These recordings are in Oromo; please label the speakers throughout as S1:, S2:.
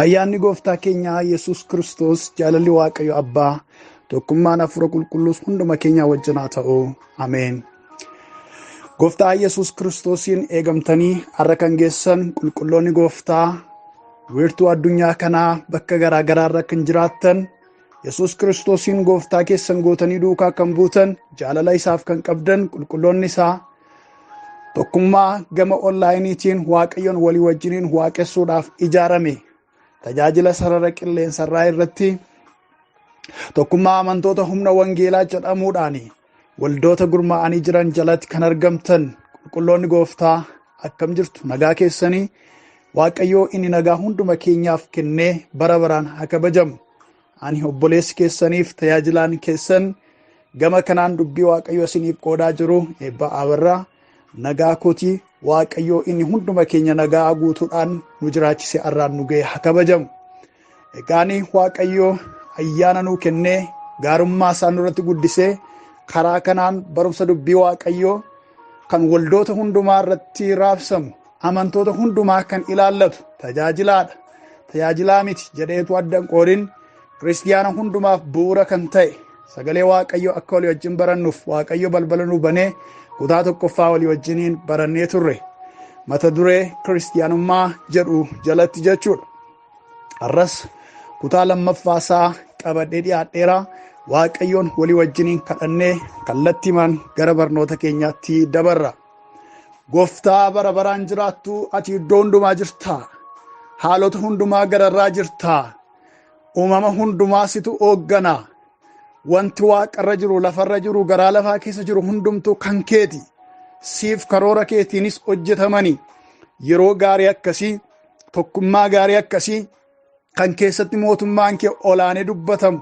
S1: Ayyaanni gooftaa keenyaa Yesuus Kiristoos, jaalalli Waaqayyo Abbaa, tokkummaan Hafuura Qulqulluus hunduma keenyaa wajjin haa ta'u. Ameen. Gooftaa Yesuus Kiristoosiin eegamtanii har'a kan geessan qulqulloonni gooftaa wiirtuu addunyaa kanaa bakka garaa garaarra kan jiraattan, Yesuus Kiristoosiin gooftaa keessan gootanii duukaa kan buutan, jaalala isaaf kan qabdan qulqulloonni isaa, tokkummaa gama onlaayiniitiin Waaqayyoon walii wajjiniin waaqessuudhaaf ijaarame, tajaajila sarara qilleensarraa irratti tokkummaa amantoota humna wangeelaa jedhamuudhaan waldoota gurmaa'anii jiran jalatti kan argamtan qulqulloonni gooftaa, akkam jirtu? Nagaa keessanii? Waaqayyoo inni nagaa hunduma keenyaaf kennee bara baraan haa kabajamu. Ani obboleessi keessaniif tajaajilaan keessan gama kanaan dubbii Waaqayyoo isiniif qoodaa jiru Eebbaa Abarraa nagaa kootii. Waaqayyoo inni hunduma keenya nagaa guutuudhaan nu jiraachise arraan nu ga'e haa kabajamu. Egaani Waaqayyoo ayyaana nuu kennee, gaarummaa isaa nurratti guddisee, karaa kanaan barumsa dubbii Waaqayyoo kan waldoota hundumaa irratti raabsamu, amantoota hundumaa kan ilaallatu, tajaajilaadha, tajaajilaa miti jedheetu addan qoodin, kiristiyaana hundumaaf bu'uura kan ta'e sagalee Waaqayyoo akka walii wajjin barannuuf Waaqayyo balbala nu banee, kutaa tokkoffaa walii wajjiniin barannee turre, mata duree kiristiyaanummaa jedhu jalatti jechuudha. Har'as kutaa lammaffaa isaa qabadhee dhiyaadheera. Waaqayyoon walii wajjiniin kadhannee kallattiimaan gara barnoota keenyaatti dabarra. Gooftaa bara baraan jiraattu, ati iddoo hundumaa jirta. Haalota hundumaa gararraa jirta. Uumama hundumaa situ hooggana. Wanti waaqarra jiru, lafarra jiru, garaa lafaa keessa jiru hundumtuu kan keeti. Siif karoora keetiinis hojjetamani. Yeroo gaarii akkasii, tokkummaa gaarii akkasii kan keessatti mootummaan kee olaanee dubbatamu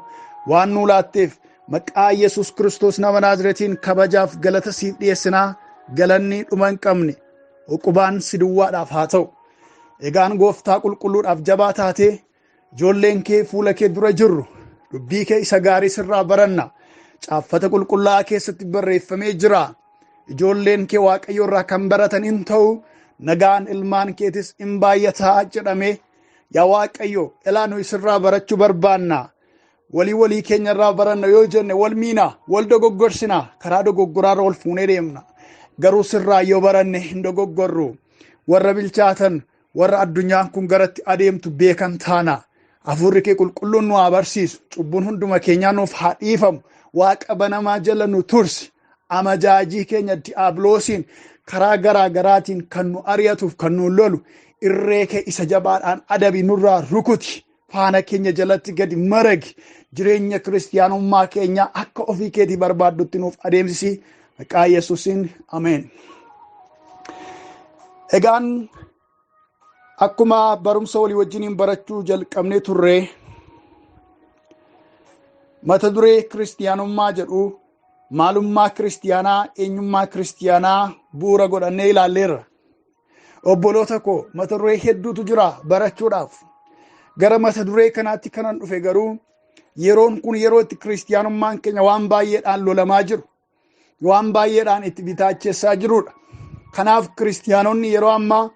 S1: waan nuu laatteef, maqaa Yesuus Kiristoos nama Naazreetiin kabajaaf galata siif dhiyeessinaa. Galanni dhuma hin qabne uqubaan si duwwaadhaaf haa ta'u. Egaan gooftaa qulqulluudhaaf jabaa taatee, ijoolleen kee fuula kee dura jirru dubbii kee isa gaarii sirraa baranna. Caaffata qulqullaa'aa keessatti barreeffamee jira. Ijoolleen kee Waaqayyo irraa kan baratan in ta'u, nagaan ilmaan keetis in baay'ataa jedhame. Yaa Waaqayyo, ilaa nu isirraa barachuu barbaanna. Walii walii keenya irraa baranna yoo jenne wal miina, wal dogoggorsina, karaa dogoggoraarra wal fuunee deemna. Garuu sirraa yoo baranne hin dogoggorru. Warra bilchaatan, warra addunyaan kun garatti adeemtu beekan taana. Hafuurri kee qulqulluun nu haa barsiisu. Cubbuun hunduma keenyaa nuuf haa dhiifamu. Waaqa banamaa jala nu tursi. Amajaajii keenya di'aabiloosiin karaa garaa garaatiin kan nu ari'atuuf kan nu lolu irree kee isa jabaadhaan adabi, nurraa rukuti. Faana keenya jalatti gadi maragi. Jireenya kiristiyaanummaa keenyaa akka ofii keetii barbaaddutti nuuf adeemsisi. Maqaa Yesuusiin, ameen. Egaan akkuma barumsa walii wajjiniin barachuu jalqabnee turre, mata duree kiristiyaanummaa jedhu, maalummaa kiristiyaanaa, eenyummaa kiristiyaanaa bu'uura godhannee ilaalleerra. Obboloota koo, mata duree hedduutu jira barachuudhaaf. Gara mata duree kanaatti kanan dhufe garuu yeroon kun yeroo itti kiristiyaanummaan keenya waan baay'eedhaan lolamaa jiru, waan baay'eedhaan itti bitaachessaa jirudha. Kanaaf kiristiyaanonni yeroo ammaa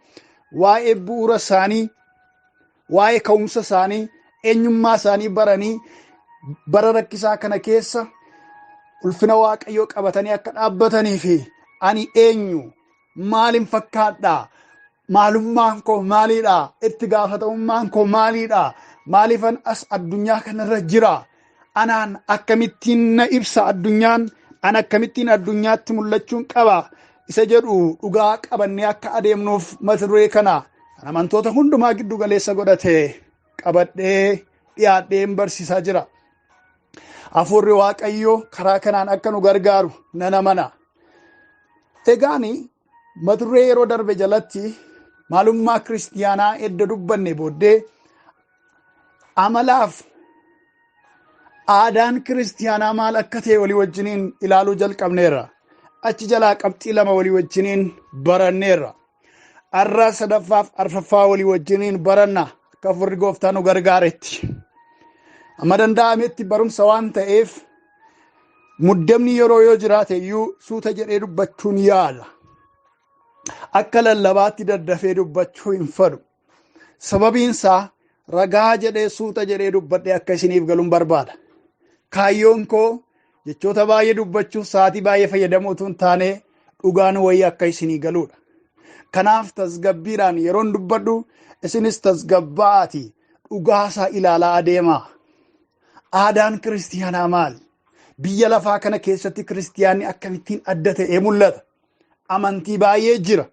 S1: waa'ee bu'uura isaanii, waa'ee ka'umsa isaanii, eenyummaa isaanii baranii bara rakkisaa kana keessa ulfina Waaqayyoo qabatanii akka dhaabbatanii fi ani eenyu, maalin fakkaadha, maalummaan koo maaliidha, itti gaafatamummaan koo maaliidha, maaliifan as addunyaa kanarra jira, anaan akkamittiin na ibsa addunyaan, an akkamittiin addunyaatti mul'achuun qaba isa jedhu dhugaa qabannee akka adeemnuuf mata duree kana kan amantoota hundumaa giddu galeessa godhate qabadhee dhiyaadheen barsiisaa jira. Hafuurri Waaqayyoo karaa kanaan akka nu gargaaru nan amana. Egaani mata duree yeroo darbe jalatti maalummaa kiristiyaanaa edda dubbanne booddee, amalaaf aadaan kiristiyaanaa maal akka ta'e walii wajjiniin ilaaluu jalqabneerra. Achi jalaa qabxii lama walii wajjiniin baranneerra. Har'a sadaffaaf arfaffaa walii wajjiniin baranna akka hafuurri gooftaa nu gargaaretti. Amma danda'ametti barumsa waan ta'eef muddamni yeroo yoo jiraate iyyuu suuta jedhee dubbachuun yaala. Akka lallabaatti daddafee dubbachuu hin fedhu. Sababiin isaa Ragaa jedhee suuta jedhee dubbadhee akka isiniif galuun barbaada. Kaayyoon koo jechoota baay'ee dubbachuuf sa'aatii baay'ee fayyadamuu utuu hin taane dhugaan wayii akka isinii galuudha. Kanaaf tasgabbiidhaan yeroon dubbadhu isinis tasgabbaa'aati dhugaasaa ilaalaa adeemaa. Aadaan kiristiyaanaa maali? Biyya lafaa kana keessatti kiristiyaanni akkamittiin adda ta'ee mul'ata? Amantii baay'ee jira.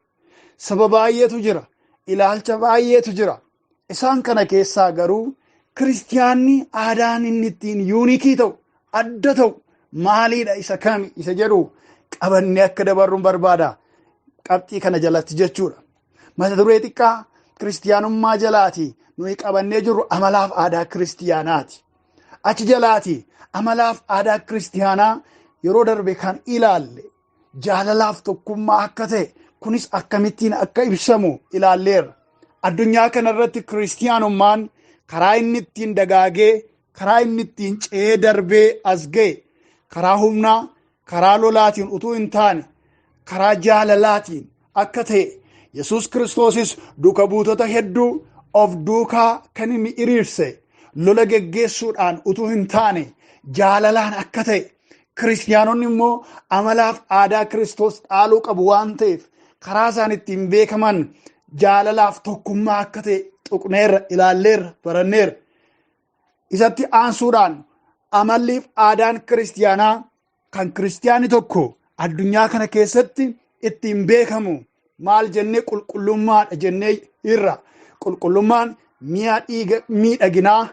S1: Saba baay'eetu jira. Ilaalcha baay'eetu jira. Isaan kana keessaa garuu kiristiyaanni aadaan inni ittiin unique ta'u, adda ta'u maaliidha, isa kami isa jedhu qabannee akka dabarruun barbaada. Qabxii kana jalatti jechuudha. Mata duree xiqqaa kiristiyaanummaa jalaati nuyi qabannee jirru amalaaf aadaa kiristiyaanaati. Achi jalaati amalaaf aadaa kiristiyaanaa yeroo darbe kan ilaalle jaalalaaf tokkummaa akka ta'e, kunis akkamittiin akka ibsamu ilaalleerra. Addunyaa kanarratti kiristiyaanummaan karaa inni ittiin dagaagee, karaa inni ittiin ce'ee darbee as ga'e, karaa humnaa, karaa lolaatiin utuu hin taane karaa jaalalaatiin akka ta'e, Yesuus Kiristoosis duuka buutota hedduu of duukaa kan inni hiriirse lola geggeessuudhaan utuu hin taane jaalalaan akka ta'e, kiristiyaanonni immoo amalaaf aadaa Kiristoos dhaaluu qabu waan ta'eef karaa isaan ittiin beekaman jaalalaaf tokkummaa akka ta'e tuqneerra, ilaalleerra, baranneerra. Isatti aansuudhaan amalliif aadaan kiristiyaanaa kan kiristiyaanni tokko addunyaa kana keessatti ittiin beekamu maal jennee, qulqullummaadha jennee irra. Qulqullummaan mi'a miidhaginaa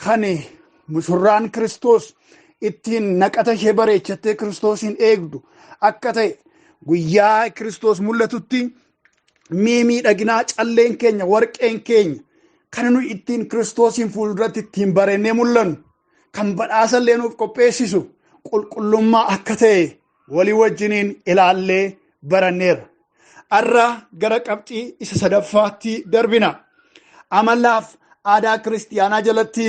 S1: kan mushurraan Kiristoos ittiin naqata ishee bareechattee Kiristoosiin eegdu akka ta'e, guyyaa Kiristoos mul'atutti mi'a miidhaginaa, calleen keenya, warqeen keenya kan nu ittiin Kiristoosiin fuulduratti ittiin bareennee mul'annu, kan badhaasallee nuuf qopheessisu qulqullummaa akka ta'e walii wajjiniin ilaallee baranneerra. Har'a gara qabxii isa sadaffaatti darbina. Amalaaf aadaa kiristiyaanaa jalatti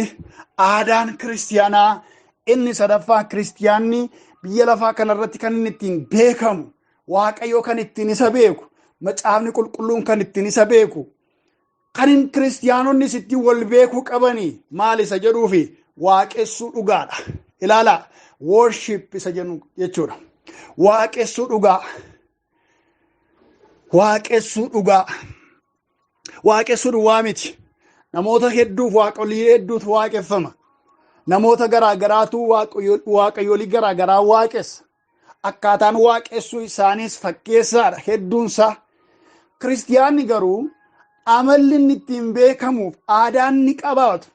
S1: aadaan kiristiyaanaa inni sadaffaa, kiristiyaanni biyya lafaa kanarratti kan inni ittiin beekamu, Waaqayyo kan ittiin isa beeku, macaafni qulqulluun kan ittiin isa beeku, kan kiristiyaanonnis ittiin wal beekuu qabanii maal isa jedhuufi waaqessuu dhugaadha. Ilaalaa, worship isa jennu jechuudha. Waaqessuu dhugaa. Waaqessuu dhugaa. Waaqessuu duwwaa miti. Namoota hedduuf waaqolii hedduutu waaqeffama. Namoota garaa garaatu waaqayyolii garaa garaa waaqessa. Akkaataan waaqessuu isaaniis fakkeessaadha hedduunsaa. Kiristiyaanni garuu amalli inni ittiin beekamuuf aadaan inni qabaatu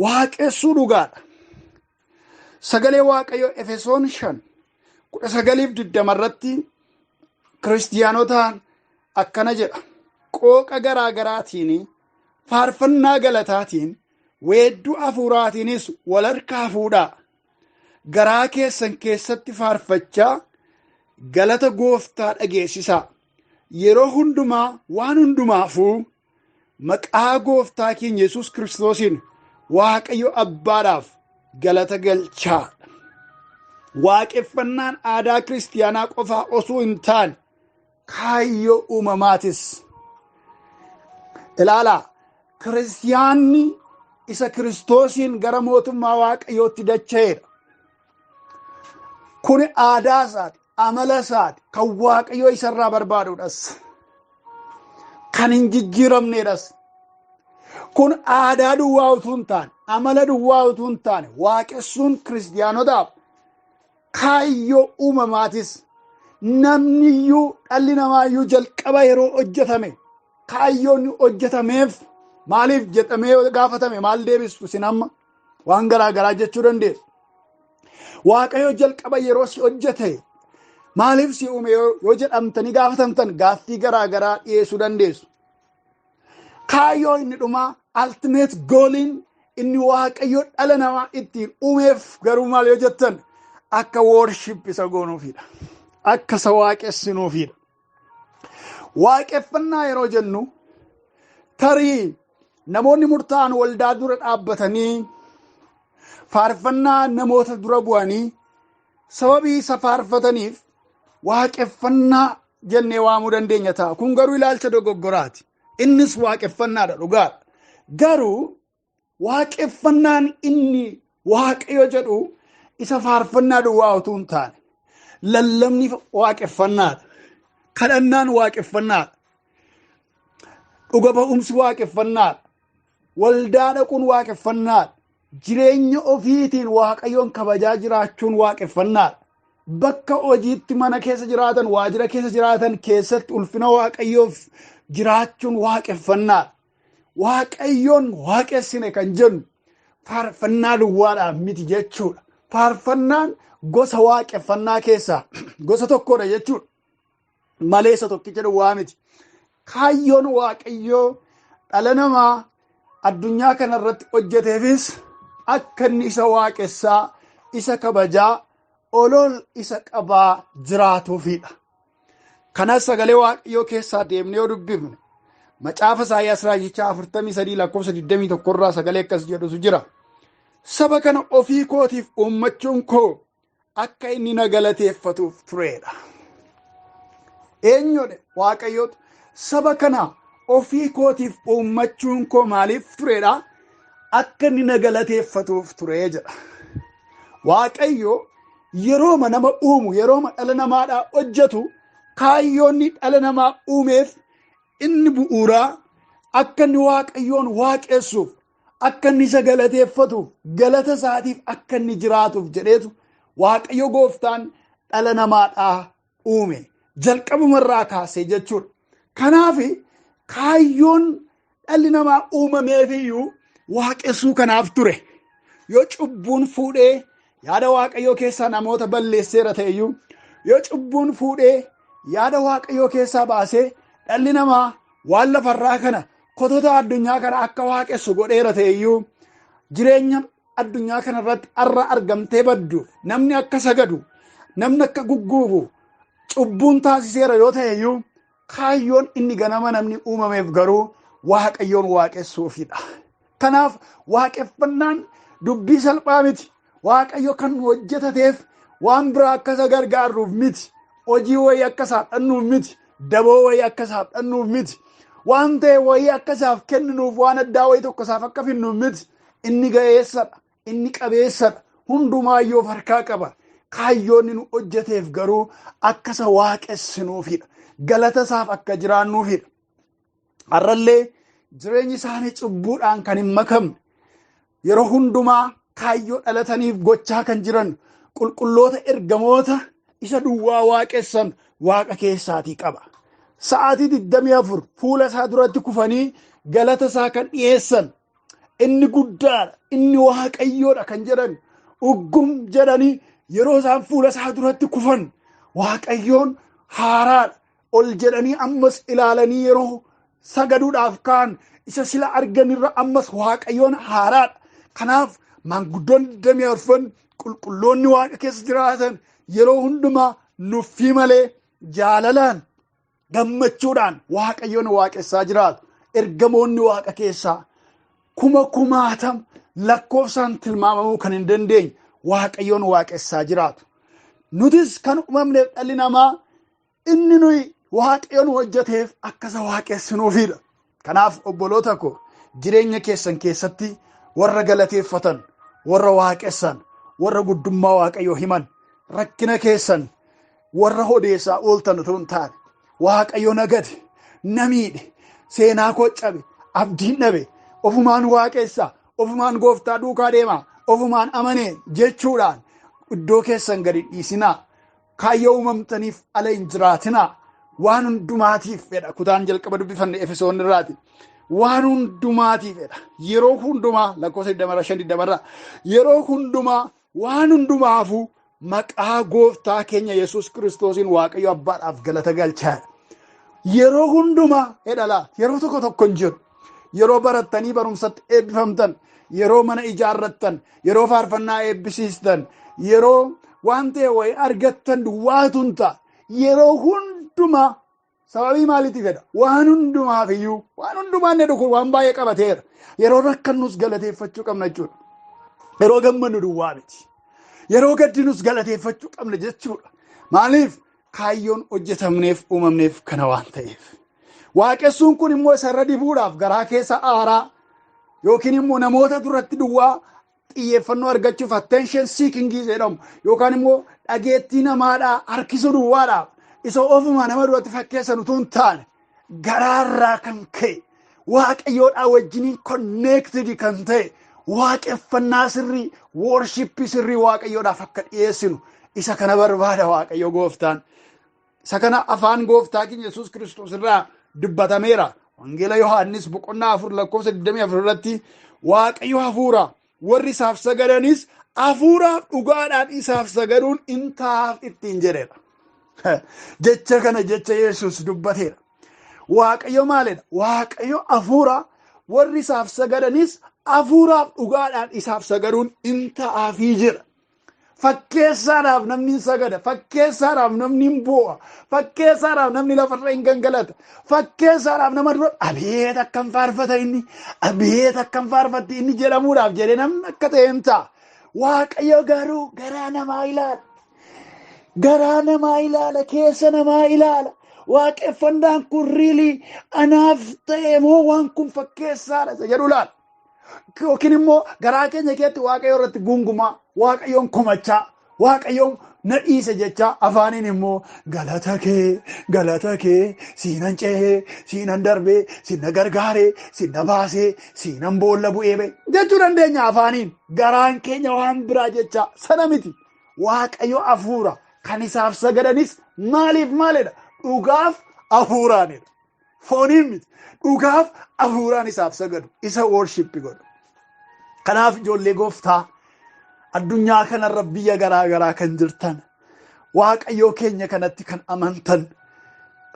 S1: waaqessuu dhugaadha. Sagalee Waaqayyoo Efesoon 5:19-20 irratti kiristiyaanotaan akkana jedha. Qooqa garaa garaatiin, faarfannaa galataatiin, weedduu hafuuraatiinis wal harkaa fuudhaa. Garaa keessan keessatti faarfachaa galata gooftaa dhageessisaa. Yeroo hundumaa waan hundumaafuu maqaa gooftaa keenya Yesuus Kiristoosiin Waaqayyo Abbaadhaaf galata galchaa. Waaqeffannaan aadaa kiristiyaanaa qofaa osoo hin taane kaayyoo uumamaatis. Ilaalaa, kiristiyaanni isa Kiristoosiin gara mootummaa Waaqayyootti dacha'eedha. Kun aadaa isaati, amala isaati, kan Waaqayyoo isarraa barbaadudhas. Kan hin jijjiiramneedhas. Kun aadaa duwwaa utuu hin taane, amala duwwaa utuu hin taane, waaqessuun kiristiyaanotaaf kaayyoo uumamaatis. Namniyyuu, dhalli namaayyuu jalqaba yeroo hojjetame kaayyoon hojjetameef maaliif jedhamee yoo gaafatame maal deebistu isin amma? Waan garaa garaa jechuu dandeessu. Waaqayyo jalqaba yeroo si hojjete maaliif si uume yoo jedhamtanii gaafatamtan gaaffii garaa garaa dhiyeessuu dandeessu. Kaayyoo inni dhumaa, ultimate goaliin inni Waaqayyo dhala namaa ittiin uumeef garuu maal yoo jettan, akka worship isa goonuufidha. Akka isa waaqessinuufidha. Waaqeffannaa yeroo jennu tarii namoonni murtaa'an waldaa dura dhaabbatanii faarfannaa namoota dura bu'anii sababii isa faarfataniif waaqeffannaa jennee waamuu dandeenya ta'a. Kun garuu ilaalcha dogoggoraati. Innis waaqeffannaadha, dhugaadha. Garuu Waaqeffannaan inni Waaqayyo jedhu isa faarfannaa duwwaa utuu hin taane, lallabni waaqeffannaadha. Kadhannaan waaqeffannaadha. Dhuga ba'umsi waaqeffannaadha. Waldaa dhaquun waaqeffannaadha. Jireenya ofiitiin Waaqayyoon kabajaa jiraachuun waaqeffannaadha. Bakka hojiitti mana keessa jiraatan, waajjira keessa jiraatan keessatti ulfina Waaqayyoof jiraachuun waaqeffannaadha. Waaqayyoon waaqessine kan jennu faarfannaa duwwaadhaan miti jechuudha. Faarfannaan gosa waaqeffannaa keessaa gosa tokkodha jechuudha. Malee isa tokkicha duwwaa miti. Kaayyoon Waaqayyoo dhala namaa addunyaa kanarratti hojjeteefis akka inni isa waaqessaa, isa kabajaa, olol isa qabaa jiraatuufidha. Kanas sagalee Waaqayyoo keessaa deemnee yoo dubbifne, macaafa Isaayyaas raajichaa 43 lakkoofsa 21 irraa sagalee akkas jedhutu jira. Saba kana ofii kootiif uummachuun koo akka inni na galateeffatuuf tureedha. Eenyudha Waaqayyootu saba kana ofii kootiif uummachuun koo maaliif tureedha? Akka inni na galateeffatuuf turee jedha. Waaqayyo yerooma nama uumu, yerooma dhala namaadhaa hojjetu, kaayyoonni dhala namaa uumeef inni bu'uuraa akka inni Waaqayyoon waaqessuuf, akka inni isa galateeffatuuf, galata isaatiif akka inni jiraatuuf jedheetu Waaqayyo gooftaan dhala namaadhaa uume. Jalqabumarraa kaasee jechuudha. Kanaaf kaayyoon dhalli namaa uumameef iyyuu waaqessuu kanaaf ture. Yoo cubbuun fuudhee yaada Waaqayyoo keessaa namoota balleesseera ta'eyyuu, yoo cubbuun fuudhee yaada Waaqayyoo keessaa baasee dhalli namaa waan lafarraa kana, kotota addunyaa kana akka waaqessu godheera ta'eyyuu, jireenya addunyaa kanarratti arra argamtee baddu namni akka sagadu, namni akka gugguufu cubbuun taasiseera yoo ta'eyyuu, kaayyoon inni ganama namni uumameef garuu Waaqayyoon waaqessuufidha. Kanaaf waaqeffannaan dubbii salphaa miti. Waaqayyo kan nu hojjetateef waan biraa akka isa gargaarruuf miti. Hojii wayii akka isaaf dhannuuf miti. Daboo wayii akka isaaf dhannuuf miti. Waan ta'e wayii akka isaaf kenninuuf, waan addaa wayii tokko isaaf akka finnuuf miti. Inni ga'eessadha. Inni qabeessadha. Hundumaayyuu of harkaa qaba. Kaayyoon inni nu hojjeteef garuu akka isa waaqessinuufidha. Galata isaaf akka jiraannuufidha. Har'allee jireenyi isaanii cubbuudhaan kan hin makamne, yeroo hundumaa kaayyoo dhalataniif gochaa kan jiran qulqulloota ergamoota isa duwwaa waaqessan Waaqa keessaatii qaba. Sa'aatii 24 fuula isaa duratti kufanii galata isaa kan dhiyeessan, inni guddaadha, inni Waaqayyoodha kan jedhan, uggum jedhanii yeroo isaan fuula isaa duratti kufan, Waaqayyoon haaraadha ol jedhanii ammas ilaalanii yeroo sagaduudhaaf ka'an, isa sila arganirra ammas Waaqayyoon haaraadha. Kanaaf maanguddoon 24 qulqulloonni Waaqa keessa jiraatan yeroo hundumaa nuffii malee jaalalaan gammachuudhaan Waaqayyoon waaqessaa jiraatu. Ergamoonni Waaqa keessaa kuma kumaatam lakkoofsaan tilmaamamuu kan hin dandeenye Waaqayyoon waaqessaa jiraatu. Nutis kan uumamneef, dhalli namaa inni nuyi Waaqayyoon hojjeteef akka isa waaqessinuufidha. Kanaaf obboloota koo, jireenya keessan keessatti warra galateeffatan, warra waaqessan, warra guddummaa Waaqayyoo himan, rakkina keessan warra odeessaa ooltan utuu hin taane, Waaqayyo na gate, na miidhe, seenaa koo cabe, abdiin dhabe, ofumaan waaqessa, ofumaan gooftaa duukaa deema, ofumaan amanee jechuudhaan iddoo keessan gadi dhiisinaa. Kaayyoo uumamtaniif ala hin jiraatinaa. Waan hundumaatiif fedha. Kutaan jalqaba dubbifanne Efesoon irraati. Waan hundumaatiif fedha. Yeroo hundumaa lakkoofsa 25 20 yeroo hundumaa waan hundumaafuu maqaa gooftaa keenya Yesuus Kiristoosiin Waaqayyo Abbaadhaaf galata galchaa. Yeroo hundumaa jedha laa, yeroo tokko tokko hin jiru. Yeroo barattanii barumsatti eebbifamtan, yeroo mana ijaarrattan, yeroo faarfannaa eebbisiistan, yeroo waan ta'e wayii argattan duwwaatu hin ta'a. Yeroo hundumaa sababii maaliitiif jedha? Waan hundumaaf iyyuu, waan hundumaa inni dhufu waan baay'ee qabateera. Yeroo rakkannus galateeffachuu qabna jechuudha. Yeroo gammannu duwwaa miti. Yeroo gaddinus galateeffachuu qabna jechuudha. Maaliif? Kaayyoon hojjetamneef uumamneef kana waan ta'eef. Waaqessuun kun immoo isarra dibuudhaaf garaa keessa aaraa, Yookiin immoo namoota duratti duwwaa xiyyeeffannoo argachuuf, attention seeking jedhamu, yookaan immoo dhageettii namaadhaa harkisuu duwwaadhaaf isa ofuma nama duratti fakkeessan utuu hin taane, garaarraa kan ka'e, Waaqayyoodhaa wajjiniin connected kan ta'e, waaqeffannaa sirrii, worship sirrii Waaqayyoodhaaf akka dhiyeessinu isa kana barbaada Waaqayyo gooftaan. Isa kana afaan gooftaa keenya Yesuus Kiristoos irraa dubbatameera. Wangeela Yohaannis boqonnaa 4 lakkoofsa 24 irratti, "Waaqayyo hafuura, warri isaaf sagadanis hafuuraaf dhugaadhaan isaaf sagaduun in ta'aaf" ittiin jedheera. Jecha kana jecha Yesuus dubbateera. Waaqayyo maalidha? Waaqayyo hafuura, warri isaaf sagadanis hafuuraaf dhugaadhaan isaaf sagaduun in ta'aafii jedha. Fakkeessaadhaaf namni hin sagada. Fakkeessaadhaaf namni hin boo'a. Fakkeessaadhaaf namni lafarra hin gangalata. Fakkeessaadhaaf nama dura "Abeet akkam faarfata inni! Abeet akkam faarfatti inni!" jedhamuudhaaf jedhee namni akka ta'e hin ta'a. Waaqayyo garuu garaa namaa ilaala. Garaa namaa ilaala, keessa namaa ilaala. Waaqeffannaan kun really anaaf ta'e moo waan kun fakkeessaadha isa jedhu ilaala. Yookiin immoo garaa keenya keessatti Waaqayyo irratti gungumaa, Waaqayyoon komachaa, Waaqayyoon na dhiise jechaa, afaaniin immoo "Galata kee, galata kee, siinan ceehee, siinan darbee, siin na gargaaree, siin na baasee, siinan boolla bu'ee ba'e" jechuu dandeenya afaaniin. Garaan keenya waan biraa jechaa sana miti. Waaqayyo hafuura, kan isaaf sagadanis maaliif maalidha? Dhugaaf hafuuraanidha. Fooniin miti. Dhugaaf hafuuraan isaaf sagadu. Isa worship godhu. Kanaaf ijoollee gooftaa, addunyaa kanarra biyya garaa garaa kan jirtan, Waaqayyoo keenya kanatti kan amantan,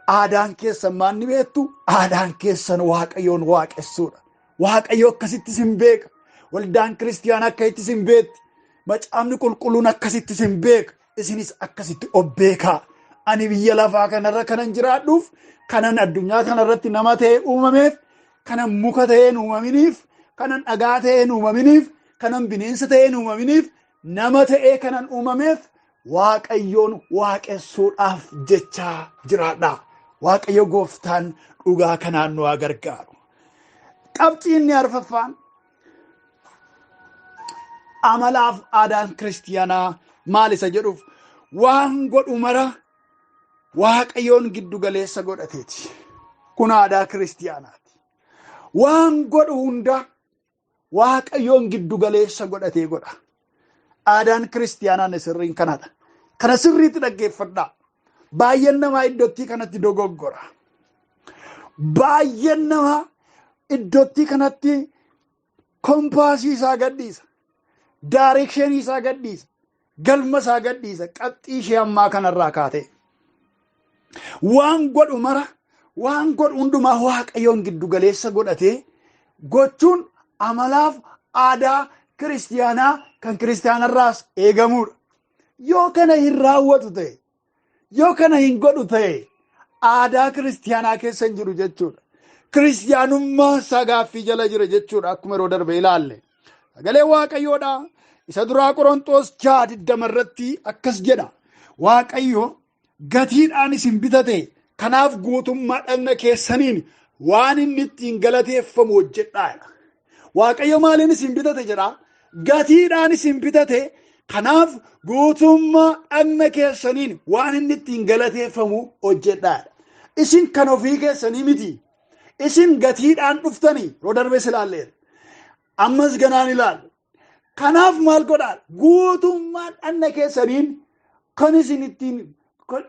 S1: aadaan keessan maanni beektu? Aadaan keessan Waaqayyoon waaqessuudha. Waaqayyo akkasitti sin beeka. Waldaan kiristiyaanaa akkasitti sin beekti. Macaafni qulqulluun akkasitti sin beeka. Isinis akkasitti of beekaa. Ani biyya lafaa kanarra kanan jiraadhuuf, kanan addunyaa kanarratti nama ta'ee uumameef, kanan muka ta'een uumaminiif, kanan dhagaa ta'een uumaminiif, kanan bineensa ta'een uumaminiif, nama ta'ee kanan uumameef Waaqayyoon waaqessuudhaaf jechaa jiraadha. Waaqayyo gooftaan dhugaa kanaan nu haa gargaaru. Qabxii inni arfaffaan, amalaaf aadaan kiristiyaanaa maal isa jedhuuf, waan godhu mara Waaqayyoon giddu galeessa godhateeti. Kun aadaa kiristiyaanaati. Waan godhu hunda Waaqayyoon giddu galeessa godhatee godha. Aadaan kiristiyaanaa sirriin kanadha. Kana sirriitti dhaggeeffadhaa. Baay'een namaa iddootti kanatti dogoggora. Baay'een namaa iddootti kanatti compass isaa gadhiisa. Direction isaa gadhiisa. Galma isaa gadhiisa. Qabxii ishee ammaa kanarraa kaatee. Waan godhu mara, waan godhu hundumaa Waaqayyoon giddu galeessa godhatee gochuun amalaaf aadaa kiristiyaanaa kan kiristiyaanarraas eegamudha. Yoo kana hin raawwatu ta'e, yoo kana hin godhu ta'e, aadaa kiristiyaanaa keessa hin jiru jechuudha. Kiristiyaanummaa isaa gaaffii jala jira jechuudha, akkuma yeroo darbe ilaalle. Sagalee Waaqayyoodha. Isa duraa Qorontoos 6:20 irratti akkas jedha. "Waaqayyo gatiidhaan isin bitate, kanaaf guutummaa dhagna keessaniin waan inni ittiin galateeffamu hojjedhaa" jedha. Waaqayyo maaliin isin bitate jedha? Gatiidhaan isin bitate, kanaaf guutummaa dhagna keessaniin waan inni ittiin galateeffamu hojjedhaa jedha. Isin kan ofii keessanii miti. Isin gatiidhaan dhuftanii, yeroo darbes ilaalleera. Ammas ganaan ilaalu. Kanaaf maal godhaa? Guutummaa dhagna keessaniin kan isin ittiin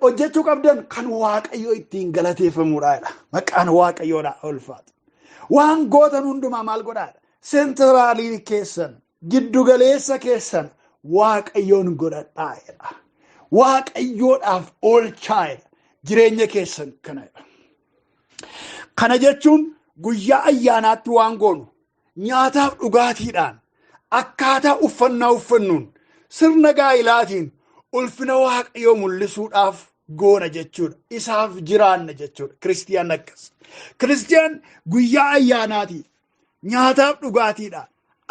S1: hojjechuu qabdan kan Waaqayyo ittiin galateeffamuudha jedha. Maqaan Waaqayyoodha ulfaatu. Waan gootan hundumaa maal godhaadha? Central keessan, giddugaleessa keessan Waaqayyoon godhadhaa jedha. Waaqayyoodhaaf oolchaa jedha. Jireenya keessan kanadha. Kana jechuun guyyaa ayyaanaatti waan goonu, nyaataaf dhugaatiidhaan, akkaataa uffannaa uffannuun, sirna gaa'ilaatiin ulfina Waaqayyoo mul'isuudhaaf goona jechuudha. Isaaf jiraanna jechuudha. Kiristiyaan akkas. Kiristiyaan guyyaa ayyaanaatiin, nyaataaf dhugaatiidhaan,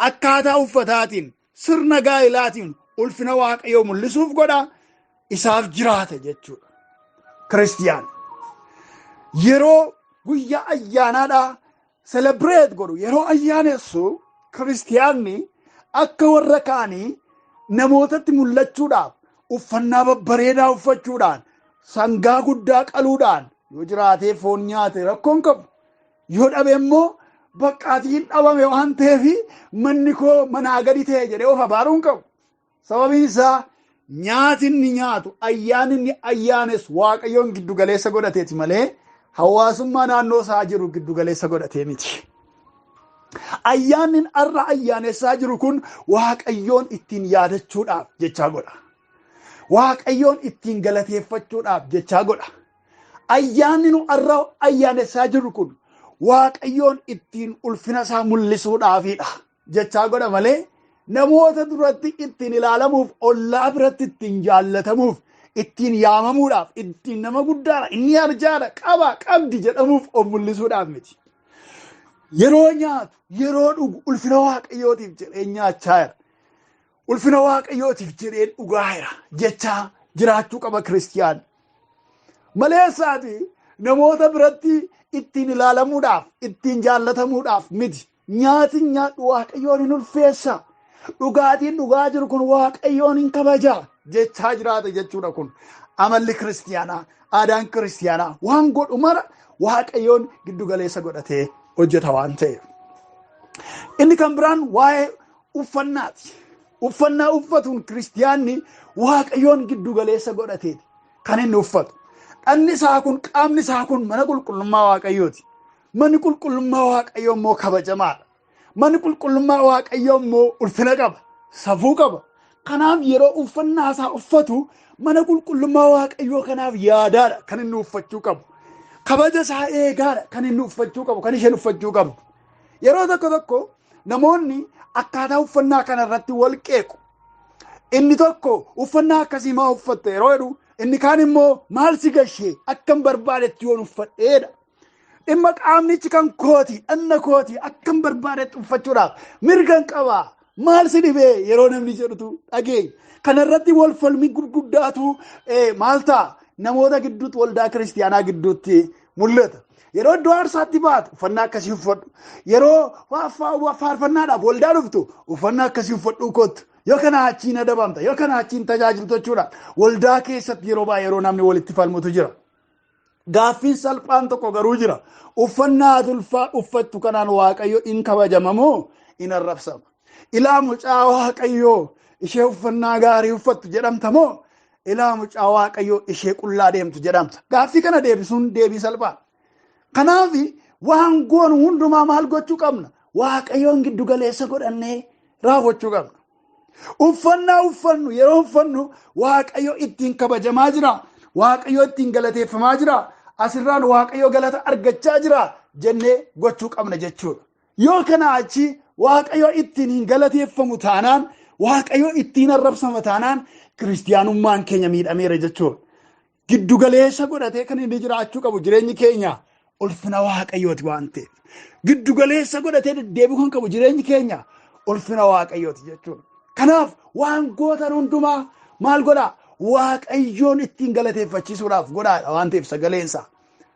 S1: akkaataa uffataatiin, sirna gaa'ilaatiin ulfina Waaqayyoo mul'isuuf godha. Isaaf jiraata jechuudha. Kiristiyaan. Yeroo guyyaa ayyaanaadhaa Celebrate godhu, yeroo ayyaanessu, kiristiyaanni akka warra kaanii namootatti mul'achuudhaaf uffannaa babbareedaa uffachuudhaan, sangaa guddaa qaluudhaan yoo jiraatee foon nyaate rakkoon qabu. Yoo dhabe immoo baqqaatiin dhabame waan ta'eef manni koo manaa gadi ta'e jedhee of abaaruu hin qabu. Sababiin isaa nyaati inni nyaatu, ayyaanni inni ayyaanessu Waaqayyoon giddu galeessa godhateeti malee hawaasummaa naannoo isaa jiru giddu galeessa godhatee miti. Ayyaanni har'a ayyaanessaa jiru kun Waaqayyoon ittiin yaadachuudhaaf jechaa godha. Waaqayyoon ittiin galateeffachuudhaaf jechaa godha. Ayyaanni nu har'a ayyaanessaa jiru kun Waaqayyoon ittiin ulfina isaa mul'isuudhaafidha jechaa godha malee namoota duratti ittiin ilaalamuuf, ollaa biratti ittiin jaallatamuuf, ittiin yaamamuudhaaf, ittiin nama guddaadha, inni arjaadha, qaba, qabdi jedhamuuf of mul'isuudhaaf miti. Yeroo nyaatu, yeroo dhugu ulfina Waaqayyootiif jedhee nyaachaa jira. Ulfina Waaqayyootiif jedhee dhugaa jira jechaa jiraachuu qaba kiristiyaan. Maleessaati namoota biratti ittiin ilaalamuudhaaf, ittiin jaallatamuudhaaf miti. Nyaatiin nyaadhu Waaqayyoon hin ulfeessa. Dhugaatiin dhugaa jiru kun Waaqayyoon hin kabaja jechaa jiraata jechuudha kun. Amalli kiristiyaanaa, aadaan kiristiyaanaa waan godhu mara Waaqayyoon giddu galeessa godhatee hojjeta waan ta'eef. Inni kan biraan waa'ee uffannaati. Uffannaa uffatuun kiristiyaanni Waaqayyoon giddu galeessa godhateeti kan inni uffatu. Dhalli isaa kun, qaamni isaa kun mana qulqullummaa Waaqayyooti. Manni qulqullummaa Waaqayyoo immoo kabajamaadha. Manni qulqullummaa Waaqayyoo immoo ulfina qaba, safuu qaba. Kanaaf yeroo uffannaa isaa uffatu mana qulqullummaa Waaqayyoo kanaaf yaadaadha kan inni uffachuu qabu. Kabaja isaa eegaadha kan inni uffachuu qabu, kan isheen uffachuu qabdu. Yeroo tokko tokko namoonni akkaataa uffannaa kanarratti wal qeequ. Inni tokko uffannaa akkasii maa uffatte yeroo jedhu, inni kaan immoo maal si gashee, akkam barbaadetti yoon uffadheedha. Dhimma qaamnichi kan kooti, dhanna kooti, akkam barbaadetti uffachuudhaaf mirgan qabaa. Maal si dhibee yeroo namni jedhutu dhageenya. Kanarratti wal falmii gurguddaatu maal ta'a? Namoota gidduutti, waldaa kiristiyaanaa gidduutti mul'ata. Yeroo iddoo aarsaatti baatu uffannaa akkasii uffadhu. Yeroo faarfannaadhaaf waldaa dhuftu uffannaa akkasii uffadhuu kottu. Yoo kana achiin adabamta, yoo kana achiin tajaajiltu jechuudha. Waldaa keessatti yeroo baay'ee yeroo namni walitti falmutu jira. Gaaffiin salphaan tokko garuu jira. Uffannaa tulfaa uffattu kanaan Waaqayyo in kabajama moo in arrabsama? Ilaa mucaa Waaqayyoo ishee uffannaa gaarii uffattu jedhamta moo ilaa mucaa Waaqayyoo ishee qullaa deemtu jedhamta? Gaaffii kana deebisuun deebii salphaa. Kanaaf waan goonu hundumaa maal gochuu qabna? Waaqayyoon giddu galeessa godhannee raawwachuu qabna. Uffannaa uffannu yeroo uffannu Waaqayyo ittiin kabajamaa jira. Waaqayyo ittiin galateeffamaa jira. Asirraan Waaqayyo galata argachaa jira jennee gochuu qabna jechuudha. Yoo kana achi Waaqayyo ittiin hin galateeffamu taanaan, Waaqayyo ittiin arrabsama taanaan, kiristiyaanummaan keenya miidhameera jechuudha. Giddu galeessa godhatee kan inni jiraachuu qabu jireenyi keenya ulfina Waaqayyooti waan ta'eef. Giddu galeessa godhatee deddeebi'uu kan qabu jireenyi keenya ulfina Waaqayyooti jechuudha. Kanaaf waan gootan hundumaa maal godhaa? Waaqayyoon ittiin galateeffachiisuudhaaf godhaadha waan ta'eef sagaleensa.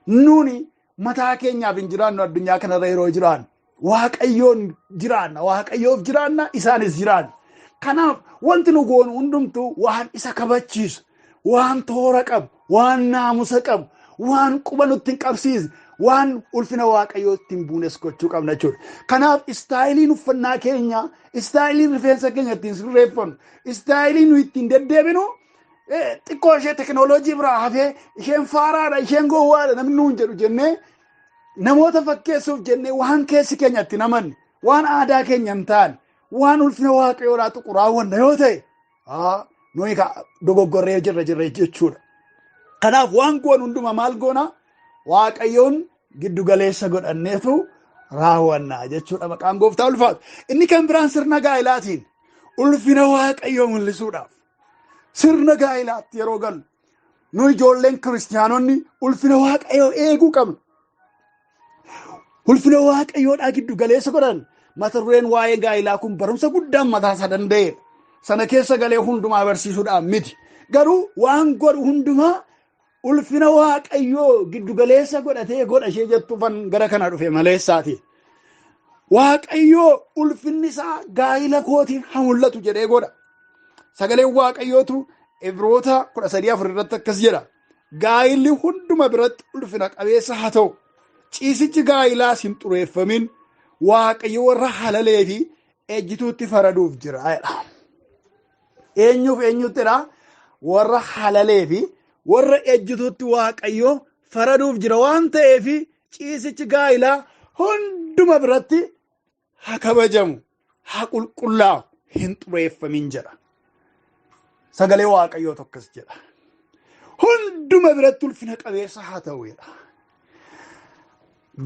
S1: Nuuni mataa keenyaaf hin jiraannu addunyaa kanarra yeroo jiraannu. Waaqayyoon jiraanna, Waaqayyoof jiraanna, isaanis jiraanna. Kanaaf wanti nu goonu hundumtuu waan isa kabachiisu, waan toora qabu, waan naamusa qabu, waan quba nutti hin qabsiisne, waan ulfina Waaqayyoo ittiin buunes gochuu qabna jechuudha. Kanaaf istaayiliin uffannaa keenya, istaayiliin rifeensa keenya ittiin sirreeffannu, istaayiliin nu ittiin deddeebinu xiqqoo ishee teknooloojii biraa hafee isheen faaraadha, isheen gowwaadha namni nuun jedhu jennee namoota fakkeessuuf jennee waan keessi keenya itti namanne, waan aadaa keenya hin taane, waan ulfina Waaqayyoodhaa tuqu raawwanna yoo ta'e, nuyi dogoggorree jirra jechuudha. Kanaaf waan goonu hundumaa maal goona? Waaqayyoon giddu galeessa godhanneetu raawwanna jechuudha. Maqaan Gooftaa ulfaatu. Inni kan biraan sirna gaa'ilaatiin ulfina Waaqayyoo mul'isuudhaaf sirna gaa'ilaatti yeroo gallu nu ijoolleen kiristiyaanonni ulfina Waaqayyoo eeguu qabna. Ulfina Waaqayyoodhaa giddu galeessa godhan. Mata dureen waa'ee gaa'ilaa kun barumsa guddaan mataa isaa danda'eedha. Sana keessa galee hundumaa barsiisuudhaan miti. Garuu waan godhu hundumaa ulfina Waaqayyoo giddu galeessa godhatee godha ishee jettuufan gara kana dhufe maleessaati. Waaqayyoo ulfinni isaa gaa'ila kootiin haa mul'atu jedhee godha. Sagaleen Waaqayyootu Ibroota 13:4 irratti akkas jedha. Gaa'illi hunduma biratti ulfina qabeessa haa ta'u. Ciisichi gaa'ilaas hin xureeffamin. Waaqayyo warra halalee fi ejjituutti faraduuf jira jedha. Eenyuuf eenyuttidha? Warra halalee fi warra ejjituutti Waaqayyo faraduuf jira waan ta'eef ciisichi gaa'ilaa hunduma biratti haa kabajamu, haa qulqullaa'u, hin xureeffamin jedha. Sagalee Waaqayyoo tokkos jedha. Hunduma biratti ulfina qabeessa haa ta'u jedha.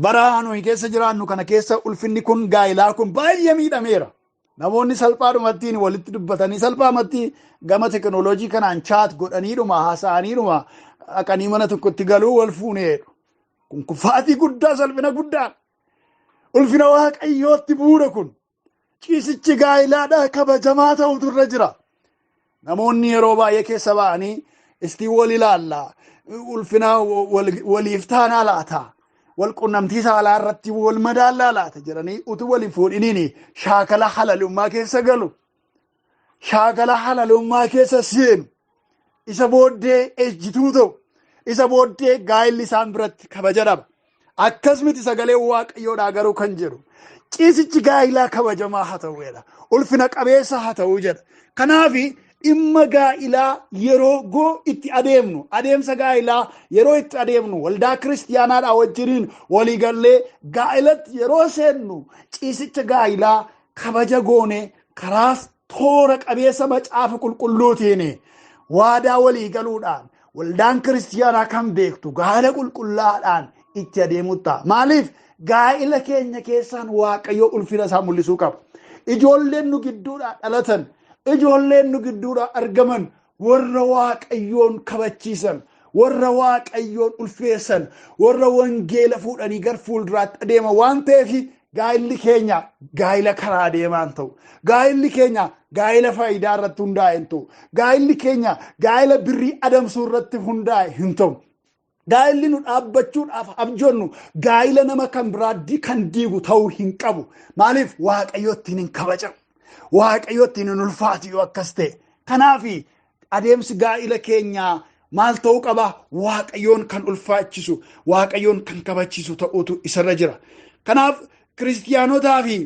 S1: Bara nuyi keessa jiraannu kana keessa ulfinni kun gaa'ilaa kun baay'ee miidhameera. Namoonni salphaadhumatti walitti dubbatanii salphaamatti gama teknooloojii kanaan chaat godhaniidhuma haasa'aniidhuma dhaqanii mana tokkotti galuu wal fuuneedhu. Kun kufaatii guddaa, salphina guddaa. Ulfina Waaqayyootti bu'uura kun. Ciisichi gaa'ilaadhaa kabajamaa ta'utu irra jira. Namoonni yeroo baay'ee keessa ba'anii istii wal ilaalla. Ulfina waliif taanaa laata. Wal qunnamtii saalaa irratti wal madaallaa laata jedhanii utuu wal hin fuudhiniin shaakala halalummaa keessa galu. Shaakala halalummaa keessa seenu. Isa booddee ejjituu ta'u. Isa booddee gaa'illi isaan biratti kabaja dhaba. Akkas miti sagalee Waaqayyoodhaa garuu kan jedhu. Ciisichi gaa'ilaa kabajamaa haa ta'u jedha. Ulfina qabeessa haa ta'u jedha. Kanaaf dhimma gaa'ilaa yeroo goo itti adeemnu, adeemsa gaa'ilaa yeroo itti adeemnu waldaa kiristiyaanaadhaa wajjiniin waliigallee gaa'ilatti yeroo seennu ciisicha gaa'ilaa kabaja goone karaa toora qabeessa macaafa qulqulluutiin waadaa waliigaluudhaan waldaan kiristiyaanaa kan beektu gaa'ila qulqullaadhaan itti adeemuu ta'a. Maaliif gaa'ila keenya keessaan Waaqayyo ulfina isaa mul'isuu qaba. Ijoolleen nu gidduudhaa dhalatan, ijoolleen nu gidduudhaa argaman warra Waaqayyoon kabachiisan, warra Waaqayyoon ulfeessan, warra wangeela fuudhanii gara fuulduraatti adeeman waan ta'eef gaa'illi keenya gaa'ila karaa adeemaa hin ta'u. Gaa'illi keenya gaa'ila faayidaa irratti hundaa'e hin ta'u. Gaa'illi keenya gaa'ila birrii adamsuu irratti hundaa'e hin ta'u. Gaa'illi nu dhaabbachuudhaaf abjoonnu gaa'ila nama kan biraa kan diigu ta'uu hin qabu. Maaliif Waaqayyo ittiin hin kabajamu. Waaqayyo ittiin hin ulfaatu yoo akkas ta'e. Kanaaf adeemsi gaa'ila keenyaa maal ta'uu qaba? Waaqayyoon kan ulfaachisu, Waaqayyoon kan kabachiisu ta'uutu isarra jira. Kanaaf kiristiyaanotaa fi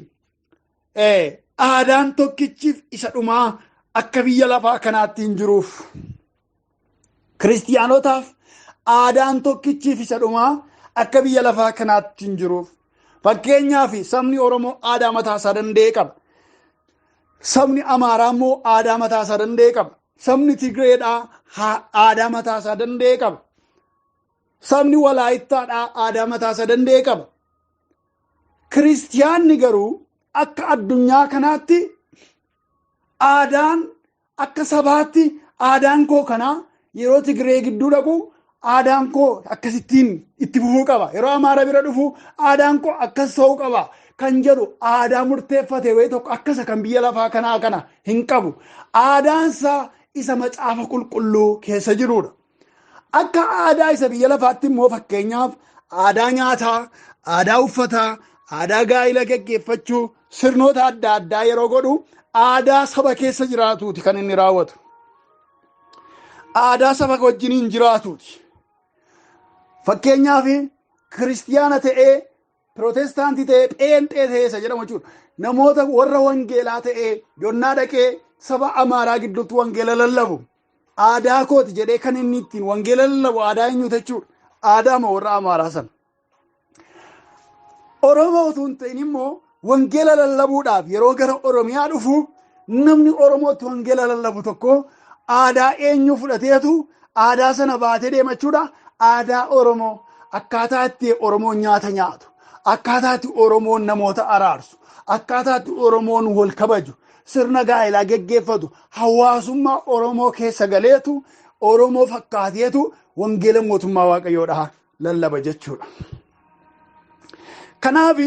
S1: aadaan tokkichiif isa dhumaa akka biyya lafaa kanaatti hin jiruuf. Kiristiyaanotaaf aadaan tokkichiif isa dhumaa akka biyya lafaa kanaatti hin jiruuf. Fakkeenyaaf sabni Oromoo aadaa mataa isaa danda'e qaba. Sabni Amaaraa immoo aadaa mataa isaa danda'e qaba. Sabni Tigreedhaa aadaa mataa isaa danda'e qaba. Sabni Walaayittaadhaa aadaa mataa isaa danda'e qaba. Kiristiyaanni garuu akka addunyaa kanaatti aadaan akka sabaatti aadaan koo kanaa yeroo Tigree gidduu dhaqu aadaan koo akkasittiin itti fufuu qaba. Yeroo Amaara bira dhufu aadaan koo akkas ta'uu qaba kan jedhu aadaa murteeffate wayii tokko akkasa kan biyya lafaa kanaa kana hin qabu. Aadaansaa isa macaafa qulqulluu keessa jirudha. Akka aadaa isa biyya lafaatti immoo fakkeenyaaf aadaa nyaataa, aadaa uffataa, aadaa gaa'ila geggeeffachuu, sirnoota adda addaa yeroo godhu aadaa saba keessa jiraatuuti kan inni raawwatu. Aadaa saba wajjiniin jiraatuuti. Fakkeenyaaf kiristiyaana ta'ee, pirootestaantii ta'ee, pheenxee ta'ee isa jedhamu jechuudha. Namoota warra wangeelaa ta'ee yonnaa dhaqee saba Amaaraa gidduutti wangeela lallabu. Aadaa kooti jedhee kan inni ittiin wangeela lallabu aadaa eenyuuti jechuudha. Aadaama warra Amaaraa sana. Oromoo utuu hin ta'in immoo wangeela lallabuudhaaf yeroo gara Oromiyaa dhufu namni Oromootti wangeela lallabu tokko aadaa eenyu fudhateetu aadaa sana baatee deema jechuudha. Aadaa Oromoo, akkaataa itti Oromoon nyaata nyaatu, akkaataa itti Oromoon namoota araarsu, akkaataa itti Oromoon wal kabaju, sirna gaa'elaa geggeeffatu, hawaasummaa Oromoo keessa galeetu Oromoo fakkaateetu wangeela mootummaa Waaqayyoodhaa lallaba jechuudha. Kanaaf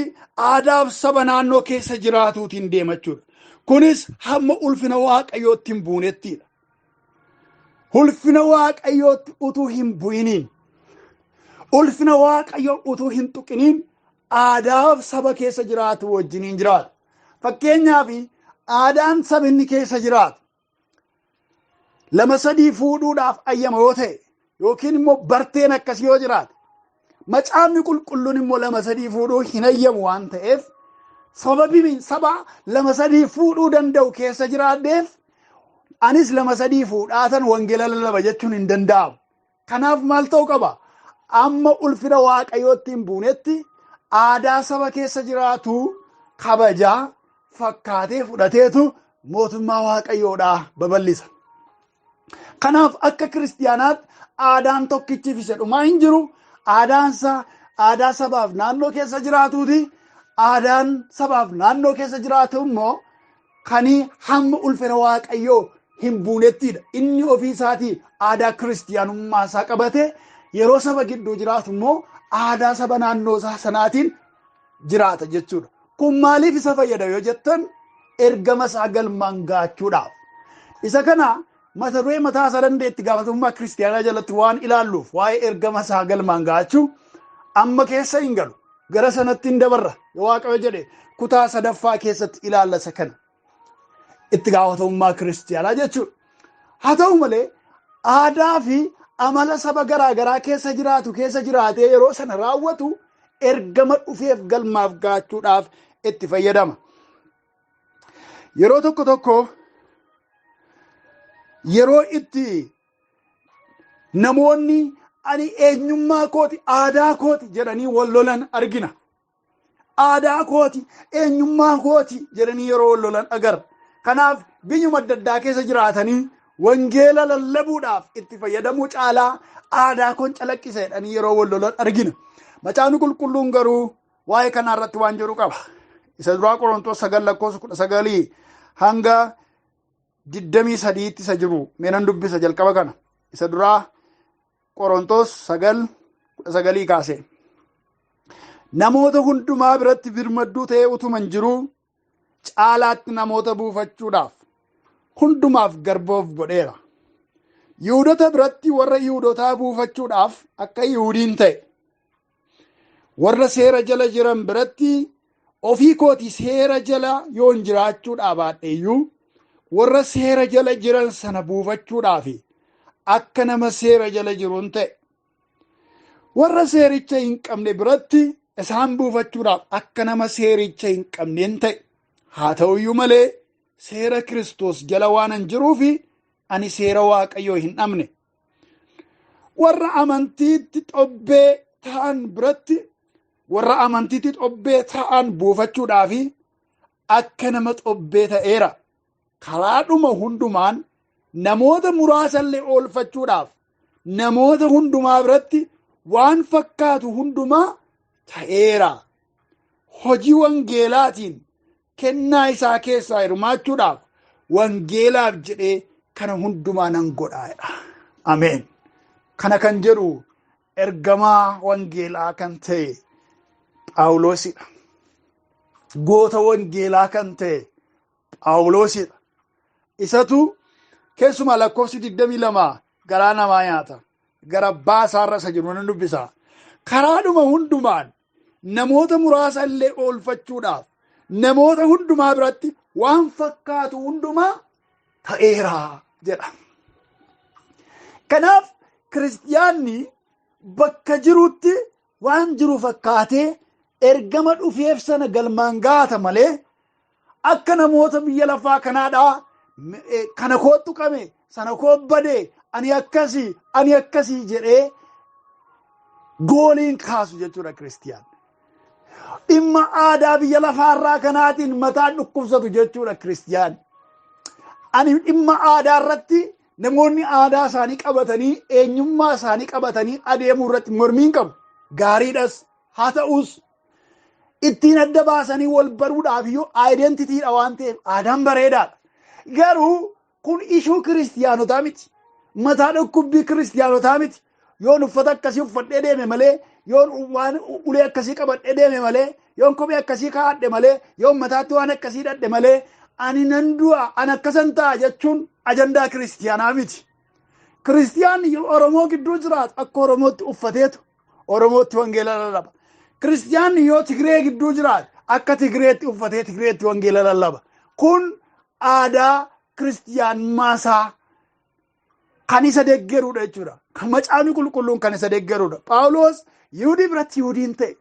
S1: aadaaf saba naannoo keessa jiraatuutiin deema jechuudha. Kunis hamma ulfina Waaqayyootti hin buunettidha. Ulfina Waaqayyootti utuu hin bu'iniin, ulfina Waaqayyoo utuu hin tuqiniin aadaa saba keessa jiraatu wajjiniin jiraata. Fakkeenyaaf aadaan sabinni keessa jiraatu lama sadii fuudhuudhaaf ayyama yoo ta'e yookiin immoo barteen akkasii yoo jiraate, macaafni qulqulluun immoo lama sadii fuudhuu hin ayyamu waan ta'eef, sababii saba lama sadii fuudhuu danda'u keessa jiraadheef anis lama sadii fuudhaatan wangeela lallaba jechuun hin danda'amu. Kanaaf maal ta'uu qaba? Amma ulfina Waaqayyootti hin buunetti aadaa saba keessa jiraatu kabajaa fakkaatee fudhateetu mootummaa Waaqayyoodhaa babal'isa. Kanaaf akka kiristiyaanaatti aadaan tokkichi fi dhumaa hin jiru. Aadaansa aadaa sabaaf naannoo keessa jiraatuuti. Aadaan sabaaf naannoo keessa jiraatu immoo kan hamma ulfina Waaqayyoo hin buunettidha. Inni ofii isaatii aadaa kiristiyaanummaa isaa qabate yeroo saba gidduu jiraatu immoo aadaa saba naannoo isaa sanaatiin jiraata jechuudha. Kun maaliif isa fayyada yoo jettan, ergama isaa galmaan gaachuudhaaf. Isa kana mata duree mataa isaa danda'e gaafatamummaa kiristiyaanaa jalatti waan ilaalluuf waa'ee ergama isaa galmaan gaachuu amma keessa hin galu. Gara sanatti hin dabarra. Yoo Waaqayyo jedhe kutaa sadaffaa keessatti ilaalla isa kana. Itti gaafatamummaa kiristiyaanaa jechuudha. Haa ta'u malee aadaa fi amala saba garaa garaa keessa jiraatu keessa jiraatee yeroo sana raawwatu ergama dhufeef galmaaf gaachuudhaaf itti fayyadama. Yeroo tokko tokko yeroo itti namoonni ani eenyummaa kooti, aadaa kooti jedhanii wal lolan argina. Aadaa kooti, eenyummaa kooti jedhanii yeroo wal lolan agarra. Kanaaf biyyuma adda addaa keessa jiraatanii wangeela lallabuudhaaf itti fayyadamuu caalaa aadaa koon calaqqisa jedhanii yeroo wal lolan argina. Macaafni qulqulluun garuu waa'ee kanaa irratti waan jedhu qaba. Isa duraa Qorontoos 9 lakkoofsa 19 hanga 23tti isa jiru meenan dubbisa jalqaba kana. Isa duraa Qorontoos 9 19 kaase. Namoota hundumaa biratti birmadduu ta'ee utuman jiruu caalaatti namoota buufachuudhaaf hundumaaf garboof godheera. Yihudoota biratti warra Yihudotaa buufachuudhaaf akka Yihudiin ta'e, warra seera jala jiran biratti ofii kooti seera jala yoon jiraachuudhaa baadhe iyyuu warra seera jala jiran sana buufachuudhaaf akka nama seera jala jiruun ta'e. Warra seericha hin qabne biratti isaan buufachuudhaaf akka nama seericha hin qabneen ta'e. Haa ta'uyyuu malee seera Kiristoos jala waan hin jiruufi ani seera Waaqayyoo hin dhabne. Warra amantiitti xobbee ta'an biratti warra amantiitti xobbee ta'an buufachuudhaaf akka nama xobbee ta'eera. Karaadhuma hundumaan namoota muraasallee oolfachuudhaaf namoota hundumaa biratti waan fakkaatu hundumaa ta'eera. Hojii wangeelaatiin kennaa isaa keessaa hirmaachuudhaaf wangeelaaf jedhee kana hundumaa nan godhaa. Ameen. Kana kan jedhu ergamaa wangeelaa kan ta'e Phaawulosidha. Goota wangeelaa kan ta'e Phaawulosidha. Isatu keessumaa lakkoofsi 22 garaa namaa nyaata. Gara baasaarra isa jiru nan dubbisa. Karaadhuma hundumaan namoota muraasa illee oolfachuudhaaf namoota hundumaa biratti waan fakkaatu hundumaa ta'eera jedha. Kanaaf kiristiyaanni bakka jirutti waan jiru fakkaatee ergama dhufeef sana galmaan gaata malee akka namoota biyya lafaa kanaadhaa kana koo tuqame, sana koo bade, ani akkasii, ani akkasii jedhee gooliin kaasu jechuudha kiristiyaan. Dhimma aadaa biyya lafaarraa kanaatiin mataan dhukkubsatu jechuudha kiristiyaan. Ani dhimma aadaa irratti namoonni aadaa isaanii qabatanii eenyummaa isaanii qabatanii adeemuu irratti mormiin qabu. Gaariidhas haa ta'us ittiin adda baasanii wal baruudhaaf iyyuu aayidentitiidha waan ta'eef aadaan bareedaadha. Garuu kun ishuu kiristiyaanotaa miti. Mataa dhukkubbii kiristiyaanotaa miti. Yoon uffata akkasii uffadhee deeme malee, yoon waan ulee akkasii qabadhee deeme malee, yoon kophee akkasii kaa'adhe malee, yoon mataatti waan akkasii hidhadhe malee ani nan du'a, an akkasan ta'a jechuun ajandaa kiristiyaanaa miti. Kiristiyaanni Oromoo gidduu jiraatu akka Oromootti uffateetu Oromootti wangeela lallaba. Kiristiyaanni yoo Tigree gidduu jiraate akka Tigreetti uffatee Tigreetti wangeela lallaba. Kun aadaa kiristiyaanummaa kan isa deeggarudha jechuudha. Kan Macaafni Qulqulluun kan isa deeggarudha. Phaawulos Yihuudii biratti Yihuudiin ta'e.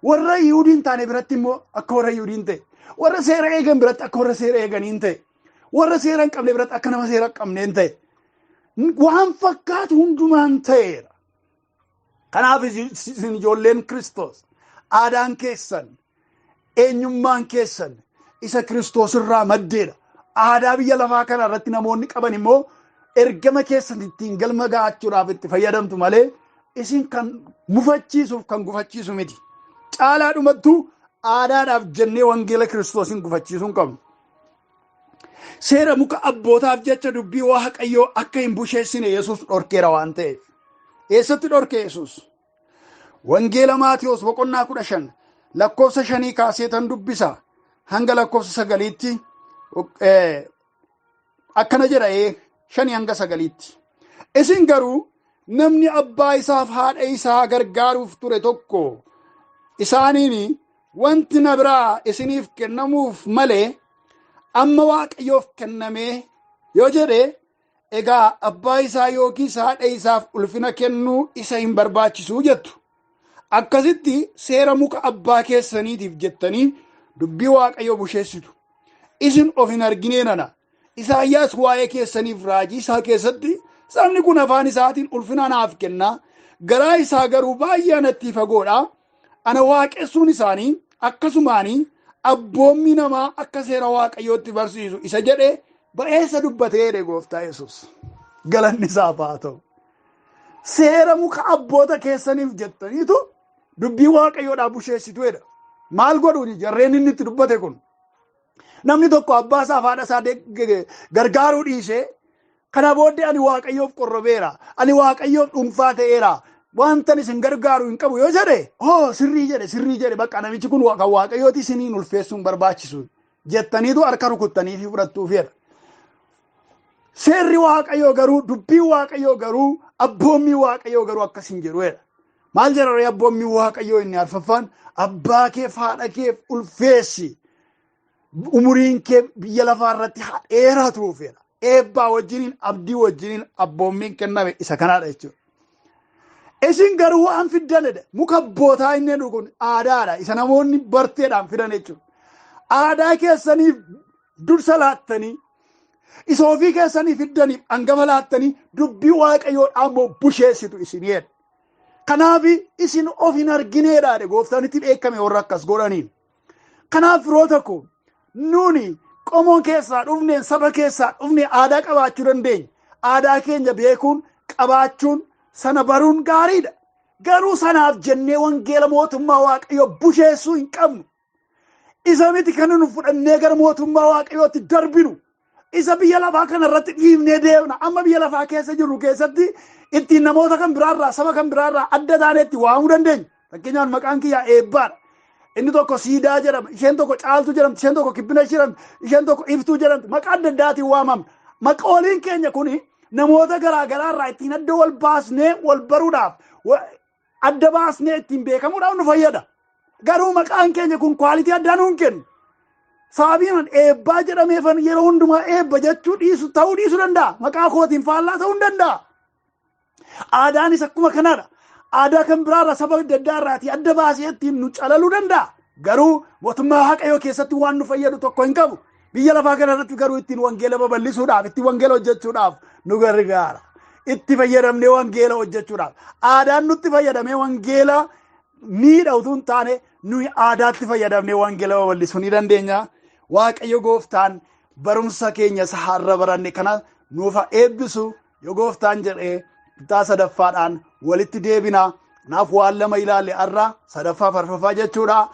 S1: Warra Yihuudiin taane biratti immoo akka warra Yihuudiin ta'e. Warra seera eegan biratti akka warra seera eeganiin ta'e. Warra seera hin qabne biratti akka nama seera hin qabneen ta'e. Waan fakkaatu hundumaan ta'eera. Kanaaf isin ijoolleen Kiristoos aadaan keessan, eenyummaan keessan isa Kiristoos irraa maddeedha. Aadaa biyya lafaa kana irratti namoonni qaban immoo ergama keessan ittiin galma ga'achuudhaaf itti fayyadamtu malee isin kan mufachiisuuf kan gufachiisu miti. Caalaadhumattuu aadaadhaaf jennee wangeela Kiristoosiin gufachiisuu hin qabnu. Seera muka abbootaaf jecha dubbii Waaqayyoo akka hin busheessine Yesuus dhorkeera waan ta'eef. Eessatti dhorke Yesuus? Wangeela Maatiyos boqonnaa 15 lakkoofsa 5 kaasee tan dubbisa hanga lakkoofsa 9tti akkana jedha 5 hanga 9tti. Isin garuu namni abbaa isaaf haadha isaa gargaaruuf ture tokko isaaniin wanti na biraa isiniif kennamuuf malee amma Waaqayyoof kennamee yoo jedhe egaa abbaa isaa yookiis haadha isaaf ulfina kennuu isa hin barbaachisuu jettu. Akkasitti seera muka abbaa keessaniitiif jettanii dubbii Waaqayyoo busheessitu. Isin of hin arginee nana. Isaayyaas waa'ee keessaniif raajii isaa keessatti sabni kun afaan isaatiin ulfina naaf kenna. Garaa isaa garuu baay'ee anatti fagoodha. Ana waaqessuun isaanii akkasumaanii abboommii namaa akka seera Waaqayyootti barsiisu isa jedhe ba'eessa dubbatee jedhe gooftaa Yesuus. Galanni isaaf haa ta'u. Seera muka abboota keessaniif jettaniitu dubbii Waaqayyoodhaa busheessitu jedha. Maal godhuuni jarreen inni itti dubbate kun? Namni tokko abbaa isaaf haadha isaa gargaaruu dhiisee kana booddee ani Waaqayyoof qorrobeera, ani Waaqayyoof dhuunfaa ta'eera, wantan isin gargaaru hin qabu yoo jedhe, hoo sirrii jedhe, sirrii jedhe, bakka namichi kun kan Waaqayyooti isiniin ulfeessuun barbaachisu jettaniitu harka rukuttanii fi fudhattuufidha. Seerri Waaqayyoo garuu, dubbiin Waaqayyoo garuu, abboommii Waaqayyoo garuu akkas hin jedhuudha. Maal jedha abboommii Waaqayyoo inni arfaffaan? Abbaa keef haadha keef ulfeessi. Umuriin kee biyya lafaa irratti haa dheeratuufidha. Eebbaa wajjiniin, abdii wajjiniin abboommiin kenname isa kanaadha jechuudha. Isin garuu waan fiddanidha. Muka abbootaa inni jedhu kun aadaadha. Isa namoonni barteedhaan fidan jechuudha. Aadaa keessaniif dursa laattanii, isa ofii keessanii fiddaniif hangafa laattanii dubbii Waaqayyoodhaan immoo busheessitu isin jedha. Kanaaf isin of hin argineedha jedhe gooftaan itti dheekkame warra akkas godhaniin. Kanaaf firoota koo, nuuni qomoo keessaa dhufneen, saba keessaa dhufnee aadaa qabaachuu dandeenya. Aadaa keenya beekuun, qabaachuun, sana baruun gaariidha. Garuu sanaaf jennee wangeela mootummaa Waaqayyoo busheessuu hin qabnu. Isa miti kan nu fudhannee gara mootummaa Waaqayyootti darbinu. Isa biyya lafaa kana irratti dhiibnee deemna. Amma biyya lafaa keessa jirru keessatti ittiin namoota kan biraarraa, saba kan biraarraa adda taaneetti waamuu dandeenya. Fakkeenyaaf maqaan kiyyaa Eebbaadha. Inni tokko Siidaa jedhama, isheen tokko Caaltuu jedhamti, isheen tokko Kibbina jedhamti, isheen tokko Iftuu jedhamti. Maqaa adda addaatiin waamamna. Maqooliin keenya kuni namoota garaa garaarraa ittiin adda wal baasnee wal baruudhaaf, adda baasnee ittiin beekamuudhaaf nu fayyada. Garuu maqaan keenya kun kwaalitii addaa nuun kennu. Sababiin Eebbaa jedhameefan yeroo hundumaa Eebba jechuu dhiisu ta'uu dhiisuu danda'a. Maqaa kootiin faallaa ta'uu hin danda'a. Aadaanis akkuma kanaadha. Aadaa kan biraarraa, saba adda addaa irraatii adda baasee ittiin nu calaluu danda'a. Garuu mootummaa Waaqayyoo keessatti waan nu fayyadu tokko hin qabu. Biyya lafaa kana irratti garuu ittiin wangeela babal'isuudhaaf, ittiin wangeela hojjechuudhaaf nu gargaara. Itti fayyadamnee wangeela hojjechuudhaaf. Aadaan nutti fayyadamee wangeela miidha utuu hin taane, nuyi aadaatti fayyadamnee wangeela babal'isuu ni dandeenya. Waaqayyo gooftaan barumsa keenya isa har'a baranne kana nuuf haa eebbisu. Yoo gooftaan jedhee kutaa sadaffaadhaan walitti deebina. Kanaaf waan lama ilaalle har'a, sadaffaa farfaffaa jechuudha.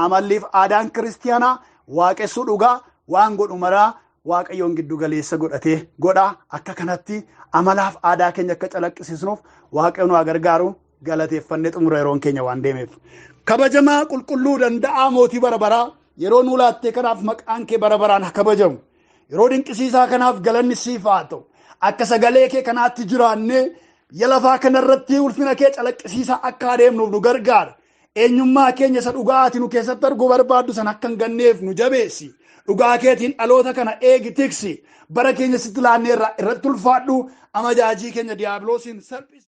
S1: Amalliif aadaan kiristiyaanaa waaqessuu dhugaa waan godhu maraa Waaqayyoon giddu galeessa godhatee godha. Akka kanatti amalaaf aadaa keenya akka calaqqisiisnuuf Waaqayyo nu haa gargaaru. Galateeffannee xumura yeroon keenya waan deemeef. Kabajamaa, qulqulluu, danda'aa mootii bara baraa, yeroo nuu laattee kanaaf maqaan kee bara baraan haa kabajamu. Yeroo dinqisiisaa kanaaf galanni siif haa ta'u. Akka sagalee kee kanaatti jiraannee biyya lafaa kanarratti ulfina kee calaqqisiisaa akka adeemnuuf nu gargaara. Eenyummaa keenya isa dhugaa ati nu keessatti arguu barbaaddu sana akka hin ganneef nu jabeessi. Dhugaa keetiin dhaloota kana eegi, tiksi. Bara keenya sitti laanneerra, irratti ulfaadhu. Amajaajii keenya diiyaabiloosiin salphisi.